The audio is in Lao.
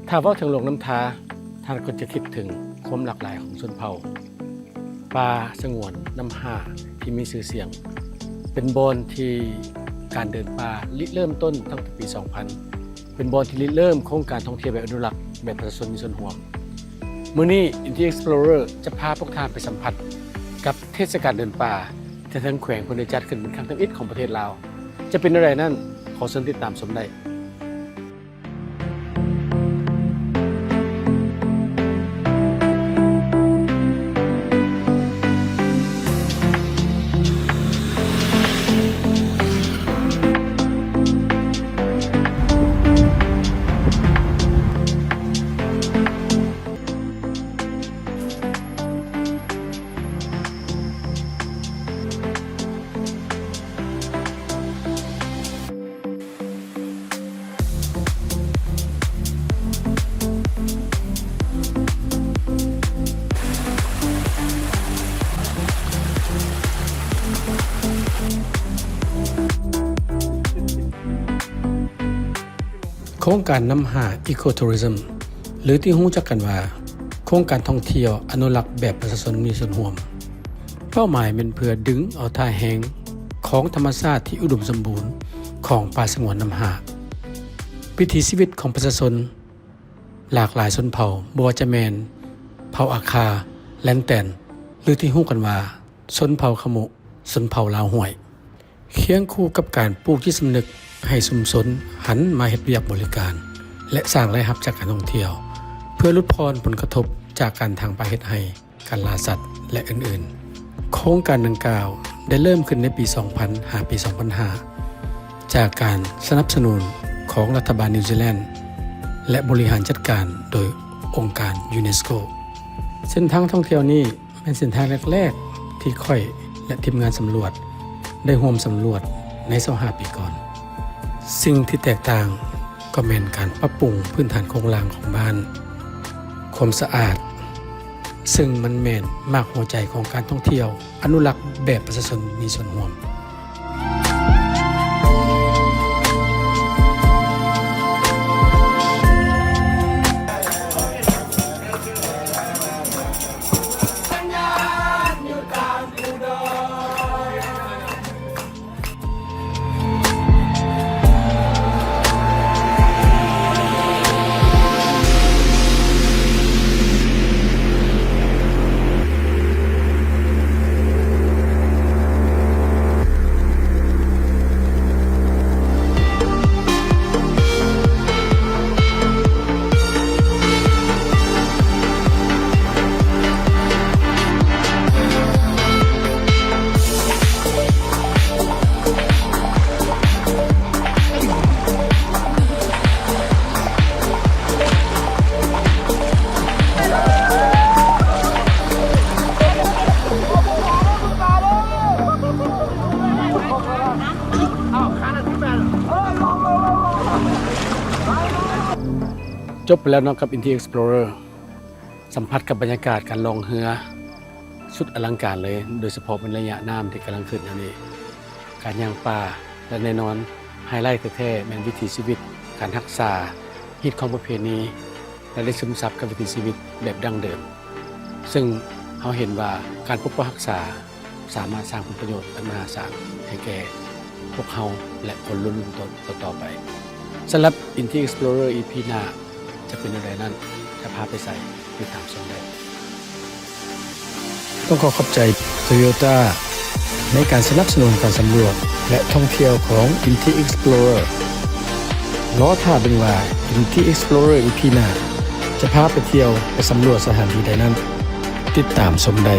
ຖ້າເວົ້າເຖິງຫຼວງນ້ຳທາ, ທ່ານກໍຈະຄິດເຖິງຄວາມຫຼາກຫຼາຍຂອງຊົນເຜົ່າ, ປ່າສະຫງວນນ້ຳຫ້າທີ່ມີຊື່ສຽງ, ເປັນບ່ອນທີ່ການເດີນປ່າລິເລີ່ມຕົ້ນຕັ້ງແຕ່ປີສອງພັນ, ເປັນບ່ອນທີ່ລິເລີ່ມໂຄງການທ່ອງທ່ຽວແບບອະນຸລັກ ແບບປະຊາຊົນມີສ່ວນຮ່ວມ. ມື້ນີ້ Inti Explorer ຈະພາພວກທ່ານໄປສຳຜັດກັບເທດສະການເດີນປ່າທີ່ທາງແຂວງເພິ່ນໄດ້ຈັດຂຶ້ນເປັນຄັ້ງທຳອິດຂອງປະເທດລາວ. ຈະເປັນແນວໃດນັ້ນ, ຂໍເຊີນຕິດຕາມຊົມໄດ້. ໂຄງການນ້ຳຫ້າ Eco Tourism ຫຼືທີ່ຮູ້ຈັກກັນວ່າ ໂຄງການທ່ອງທ່ຽວອະນຸລັກແບບປະຊາຊົນມີສ່ວນຮ່ວມ. ເປົ້າໝາຍແມ່ນເພື່ອດຶງເອົາທ່າແຮງຂອງທຳມະຊາດທີ່ອຸດົມສົມບູນຂອງປ່າສະຫງວນນ້ຳຫ້າ, ວິຖີຊີວິດຂອງປະຊາຊົນຫຼາກຫຼາຍຊົນເຜົ່າ, ບໍ່ວ່າຈະແມ່ນເຜົ່າອາຄາ, ແລນແຕນ ຫຼືທີ່ຮູ້ກັນວ່າຊົນເຜົ່າຂະມຸ, ຊົນເຜົ່າລາວຫ້ວຍ. ຄຽງຄູ່ກັບການປູກຈິດສຳນຶກໃຫ້ຊຸມຊົນຫັນມາເຮັດວຽກບໍລິການ ແລະ ສ້າງລາຍຮັບຈາກການທ່ອງທ່ຽວ ເພື່ອຫຼຸດຜ່ອນຜົນກະທົບຈາກການຖາງປ່າເຮັດໄຮ່, ການລ່າສັດ ແລະ ອື່ນໆ. ໂຄງການດັ່ງກ່າວໄດ້ເລີ່ມຂຶ້ນໃນປີສອງພັນ ຫາປີສອງພັນຫ້າ ຈາກການສະໜັບສະໜູນຂອງລັດຖະບານນິວຊີແລນ ແລະ ບໍລິຫານຈັດການໂດຍອົງການຢູເນສໂກ. ເສັ້ນທາງທ່ອງທ່ຽວນີ້ ແມ່ນເສັ້ນທາງແລກໆທີ່ຂ້ອຍ ແລະ ທີມງານສຳຫຼວດໄດ້ຮ່ວມສຳຫຼວດໃນຊາວຫ້າປີກ່ອນ. ສິ່ງທີ່ແຕກຕ່າງກໍແມ່ນການປັບປຸງພື້ນຖານໂຄງລ່າງຂອງບ້ານ, ຄວາມສະອາດ, ເຊິ່ງມັນແມ່ນໝາກຫົວໃຈຂອງການທ່ອງທ່ຽວອະນຸລັກແບບປະຊາຊົນມີສ່ວນຮ່ວມ. ຈົບໄປແລ້ວເນາະກັບ Inti Explorer. ສຳຜັດກັບບັນຍາກາດການລ່ອງເຮືອສຸດອະລັງການເລີຍ, ໂດຍສະເພາະເປັນໄລຍະນ້ຳທີ່ກຳລັງຂຶ້ນແນວນີ້, ການຍ່າງປ່າ ແລະ ແນ່ນອນ ໄຮໄລແທ້ໆແມ່ນວິຖີຊີວິດ, ການຮັກສາຮີດຄອງປະເພນີ ແລະ ໄດ້ຊຶມຊັບກັບວິຖີຊີວິດແບບດັ້ງເດີມ, ເຊິ່ງເຮົາເຫັນວ່າການປົກປັກຮັກສາ ສາມາດສ້າງຜົນປະໂຫຍດອັນມະຫາສານໃຫ້ແກ່ພວກເຮົາ ແລະ ຄົນລຸ້ນໆຕໍ່ໆໄປ. ສຳລັບ Inti Explorer ອີ ອີ ພີ ໜ້າ ຈະເປັນແນວໃດນັ້ນ, ຈະພາໄປໃສ, ຕິດຕາມຊົມໄດ້. ຕ້ອງຂໍຂອບໃຈ Toyota ໃນການສະໜັບສະໜູນການສຳຫຼວດ ແລະ ທ່ອງທ່ຽວຂອງ Inti Explorer. ລໍຖ້າເບິ່ງວ່າ Inti Explorer ອີ ອີ ພີ ໜ້າ ຈະພາໄປທ່ຽວ ໄປສຳຫຼວດສະຖານທີ່ໃດນັ້ນ, ຕິດຕາມຊົມໄດ້.